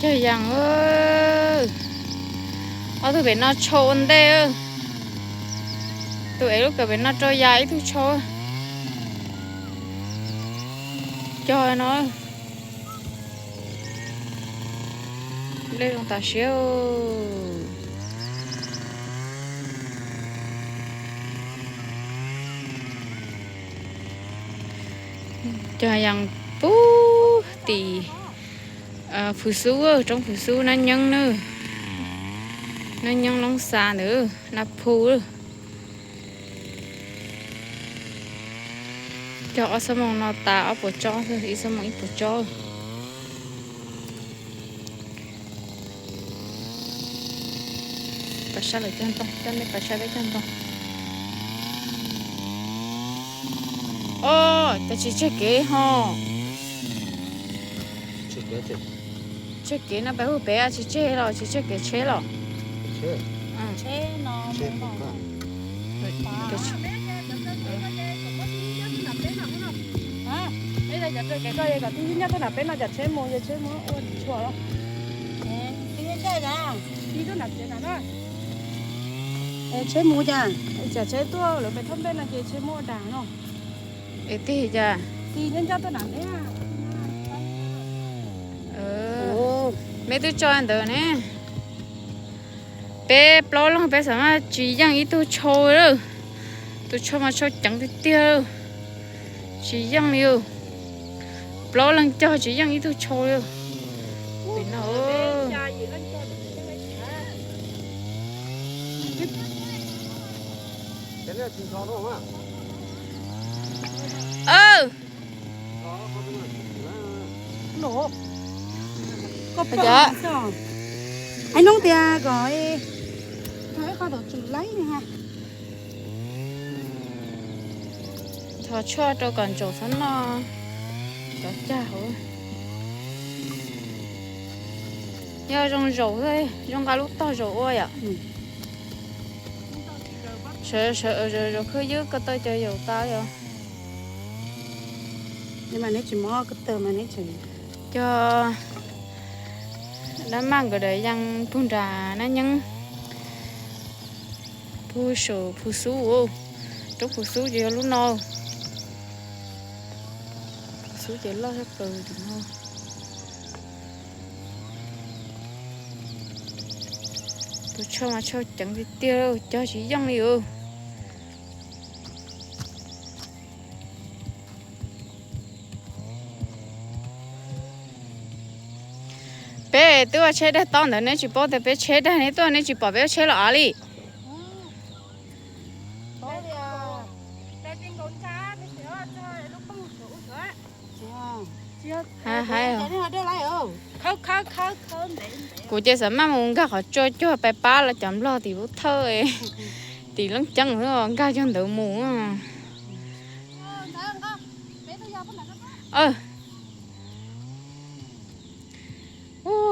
Cog yees, ob tug pem no tshau ua ntej. Tus ev lub kawm pem no rau yas ib tug tshau. Cog no, dej zoo tas siab. Cog yees pub tim Phus Xub, roob Phus Xub Nab Nyeeb na, Nab Nyeeb Loob Xa ntawd, Nab Phu. Cog ob xuab moos no tas ob puas tsob, ib xuab moos ib puas tsob. Pas sab lawm cog ntoo, coj nej pas sab peb cog ntoo. Os, cas tsis tseg kev ho? Tseg kev no peb hu pem tsis tseg los tsis tseg kev tsheb los? Cov tsheb mus ces tsheb mus ua tsis tshua los. Tsheb mus cas, tsam tsheb tuaj lawv pem thaj npej no ces tsheb muab ua dag no. Es tig cas? Tig nyob nco tuaj nram teb. Meb twb tso ntawd ne. Peb plaub leeg peb xav mas tsis yeej ib tug tshau lawm. Tus tshau mas tshau ceev tiag tiag, tsis yeej li. Plaub leeg cog tsis yeej ib tug tshau li. Pem no. Hais noob tias kom thov tshuaj rau kom ntsaum txhob noj cov cag hauv. Yog zoo zaum, zoo nqa lub tog zaum ua yom. Sawv sawv zaum khwb ywb ko taw cov yaum tas yom. Cog dab maj nkawd daim yees pug nram Nab Nyeeb, pug saum Phu Xub, roob Phu Xub ces yog lub no. Phu Xub ces loj sab plaws tim no. Tus tshau mas tshau ceev tiag tiag, cog tsis yeej li os. Peb twb ua tsheb daig tob ntawd, neb tsis paub tias peb tsheb daig, neb tuaj neb tsis pom peb ua tsheb los av li. Kuv ces xav maj mus nkag qhov tsua cuag pais pab los cov nplog tim lub thawj, tim Leej Ceeb, nkag cuag ntawd mus.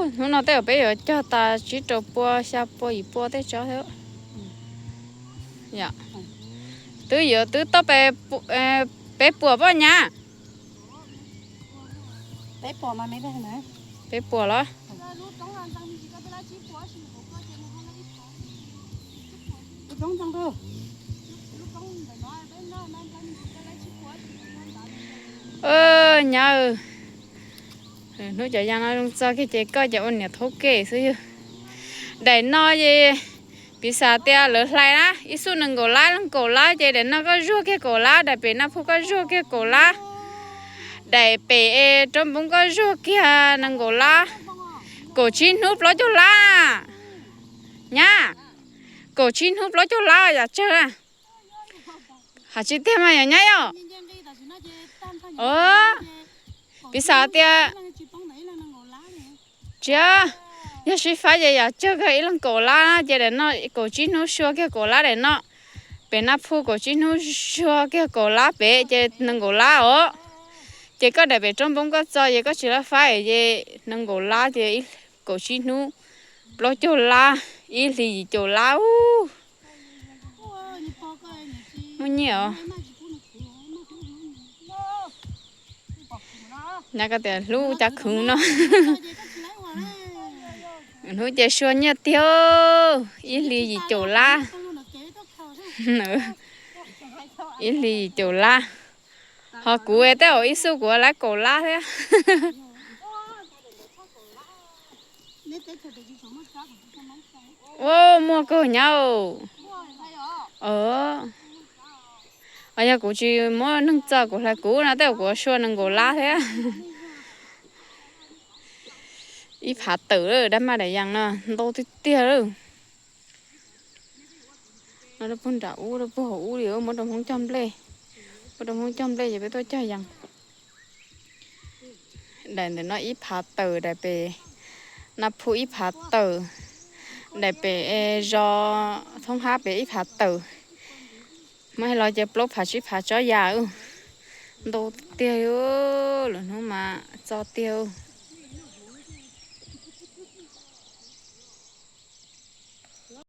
Hnub no tej zaum peb yuav cog tas tsib rau pua, xya pua, yim pua tej tsob thiab. Twb yuav twb tau peb puas poj nyab? Peb puas los? Nyab, hnub cov yas no zoo txog kiag ces koj ua niam thaub kev xwb yog. Daim no ces piv xam tias lawv hlais na, ib xub nees nkaum lab, leej kaum lab, ces daim no koj zuag kiag kaum lab, daim pem Naj Phu koj zuag kiag kaum lab, daim pem Roob Npoob koj zuag kiag nees nkaum lab, kaum tsib hnub plaub caug lab. Nyab, kaum tsib hnub plaub caug lab yam tsawg na. Hais tsis tiag mas yog nyab yom. Piv xam tias, tsis, yog sib faib ces yam tsawg kiag ib leeg kaum lab na, ces daim no kaum tsib hnub zuag kiag kaum lab daim no. Pem Naj Phu kaum tsib hnub zuag kiag kaum lab pem ces nees nkaum lab os. Ces koj daim pem Roob Npoob koj txo ces koj tsis lab faib ces nees nkaum lab ces kaum tsib hnub plaub caug lab, ib hlis yim caum lab ub. Muaj nyiaj os. Nyab koj tias hlub cas khwv no. Hnub ces sua nyiaj tiag, ib hlis yim caum lab. Ib hlis yim caum lab. Ho kuv tej zaum ib xub kuv lab kaum lab thiab. Ua muaj kawg nyab. Yog kuv tsis muab neeg txo kuv hlais kuv no tej zaum kuv sua nees nkaum lab thiab. Ib phav tawm lawm, dab maj daim yees no ntau tiag tiag lawm. No rau puag nram ub, rau puag hauv ub li, muab rau Hmoob cog nplej. Muab rau Hmoob cog nplej ces peb tuaj cog yees. Daim ntawm no ib phav tawm, daim pem Naj Phu ib phav tawm, daim pem zos Thoob Hab pem ib phav tawm. Muab hais los ces plaub phav tsib phav tsob yas. Ntau tiag, lwm hnub mas txo tiag.